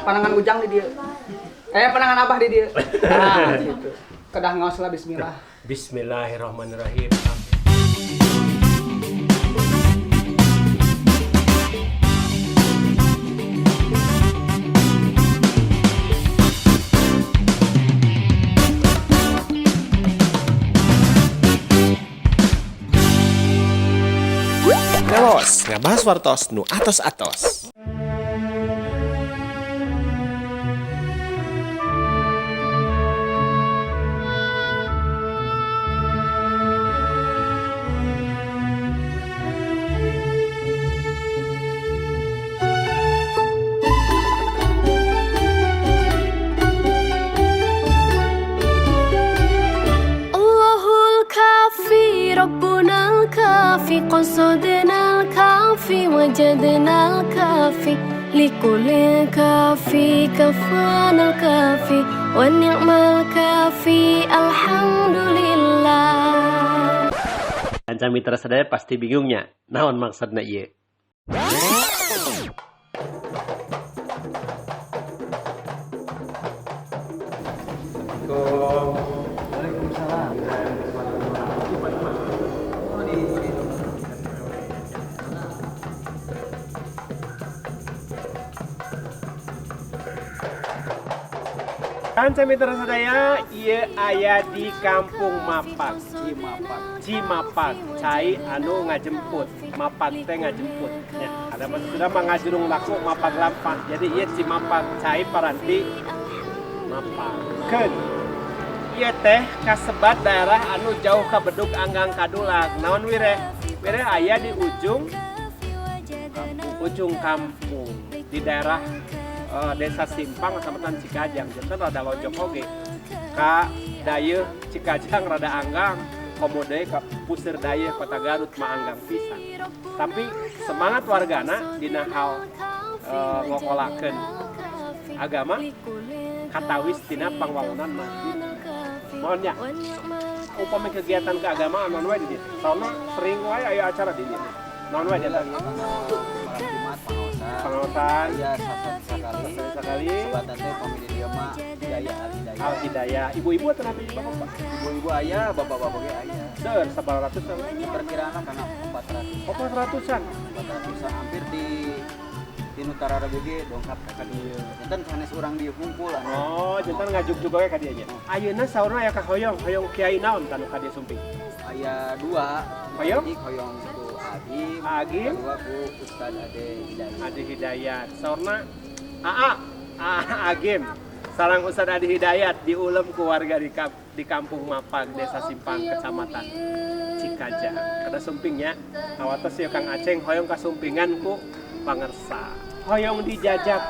Panangan Ujang di dieu. Eh, panangan Abah di dieu. Nah, gitu. Kedah ngaos lah bismillah. Bismillahirrahmanirrahim. Telos ngabahas wartos nu atos-atos. الله الكافي ربنا الكافي قصدنا الكافي وجدنا الكافي لكل كافي كفانا الكافي ونعم الكافي الحمد لله. Kanca mitra sadaya pasti bingungnya. Naon maksudna ieu? Waalaikumsalam. Kanca mitra sadaya, ieu aya di Kampung Mapak. Cimapak. Cimapak, cai anu ngajemput, mapak teh ngajemput. Ya, ada maksudna mah ngajurung laku mapak lampah. Jadi ieu Cimapak, cai paranti mapak. Keun. Ieu teh kasebat daerah anu jauh ka bedug anggang kadulak. Naon wireh? Wireh aya di ujung ujung kampung di daerah Desa Simpang, Kecamatan Cikajang. Janten rada lojok oge ka Dayeuh Cikajang rada anggang, komo deui ka Puseur Dayeuh Kota Garut mah anggang pisan. Tapi semangat wargana dina hal ngokolakeun agama katawis tina pangwangunan masjid. Mohon nya, upami kegiatan keagamaan naon wae di dieu? Soalna sering wae aya acara di dieu. Naon wae janten? Malam Jumat pengaosan. Pengaosan. Iya, sakali. Sekali. Sebatan teh pamili dieu mah Hidayah Al Hidayah. Al Hidayah. Ibu-ibu atau nabi bapak-bapak? Ibu-ibu aya, bapak-bapak ge aya. Seur, sabaratus sama? Perkiraan karena 400. Oh, 400-an. 400-an hampir di Nutara ge dongkap ka dieu. Janten sanes urang dieu hungkul anu. Oh, janten ngajuk juga we ka dieu nya. Ayeuna saurna aya kahoyong, hoyong kiai naon tanu ka dieu sumping? Aya dua. Hoyong? Hiji hoyong ku Agim, Agim. Kedua ku Ustad Ade Hidayat. Ade Hidayat. Saurna AA, AA Agim. Sarang Ustad Ade Hidayat diulem ku warga di Kampung Mapag, Desa Simpang, Kecamatan Cikajang. Kada sumpingnya, awatos ya Kang Aceng hoyong kasumpingan ku pangersa. Hoyong dijajak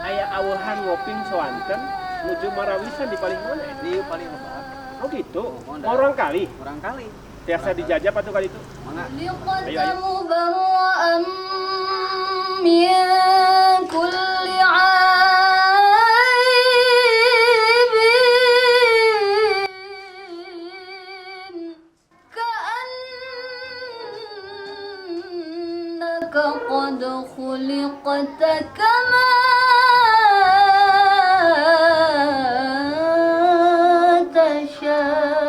aya aweuhan ngoping soanten nuju marawisan di paling mana ya? Di paling lebak. Oh gitu. Oh, Orang kali. Kurang kali. Tiasa dijajab atuh kali itu. Mangga. Ayo, ayo. مبرأ من كل عيب كأنك قد خلقت كما تشاء.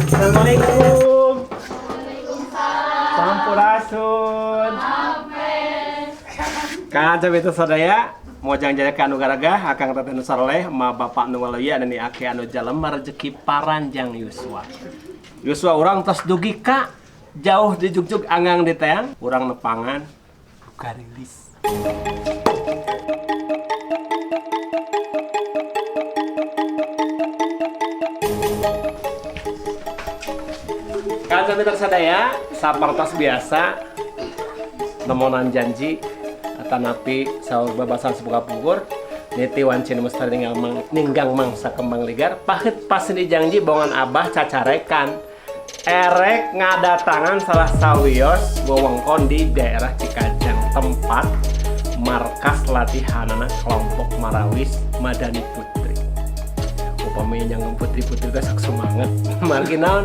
Assalamualaikum. Sampurasun. Kanca mitra sadaya, mojang jaya ka anu garagah, akang teteh nu saroleh, ma bapak nu waluya dan aki anu jalema rezeki paranjang yuswa. Yuswa urang tos dugi ka jauh di jugjug anggang di teang, urang nepangan buka rilis. Kanca mitra sadaya, sapertos biasa nemonan janji atanapi saur babasan sebuka pungkur niti wanci mestari ninggang mangsa kembang ligar pahit pas di janji bongan abah cacarekan Erek ngadatangan salah sawios wewengkon di daerah Cikajang, tempat markas latihanana kelompok Marawis Madani Putri. Upami yang putri-putri teh sok semangat. Margi naon?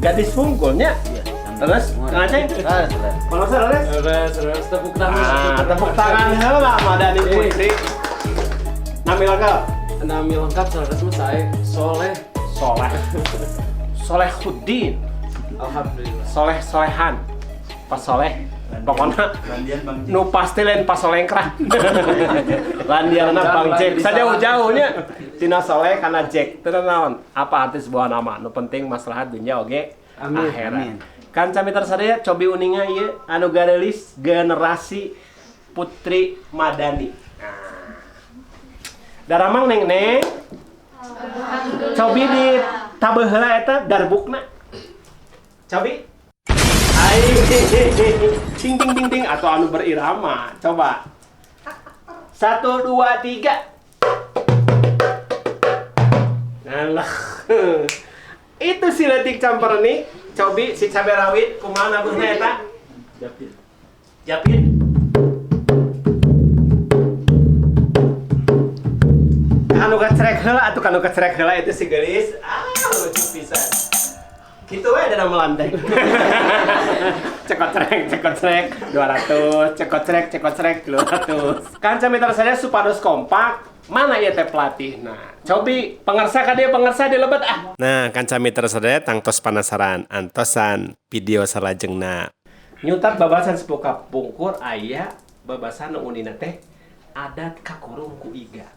Gadis wungkulnya. Iya. Terus, Kang Aceng? Terus, terus. Kalau saya terus? Terus, terus tepuk tangan. Ah, tepuk tangan heula Madani Putri. Nami lengkap? Nami lengkap saudara mah saya Soleh. Soleh. Solehuddin. Alhamdulillah. Soleh Solehan. Pas Soleh. Pokoknya Landian Bang Jack. nu pasti lain pas solengkrah. Landiana Bang Jack. Sajauh-jauhnya tina Soleh kana Jack. Teu naon? Apa arti sebuah nama? Nu penting maslahat dunya oge Amin. akhirat. Amin. Kan mitra sadaya, cobi uninga ieu anu garelis generasi Putri Madani. Nah. Daramang, Neng Neng. Cobi di tabeuh heula eta darbukna. Cobi. Ai, ting ting ting ting atau anu berirama. Coba. Satu, dua, tiga. Nah, lah. Itu si letik camperni. Cobi si cabe rawit kumaha nabuhna eta? Japit. Japit. Anu kacrek heula atuh, kanu kacrek heula itu si geulis. Ah, lucu pisan. Gitu we ada melandai. Cekocrek, cekocrek, 200, cekocrek, cekocrek, 200. Kanca mitra saya, supados kompak, mana ieu teh pelatih? Nah, cobi pengersa ka dia, pengersa di lebet ah. Nah, kanca mitra sadaya tangtos penasaran, antosan video salajengna. Nyutat babasan sepuh kapungkur, aya babasan nu unina teh adat kakurung ku iga.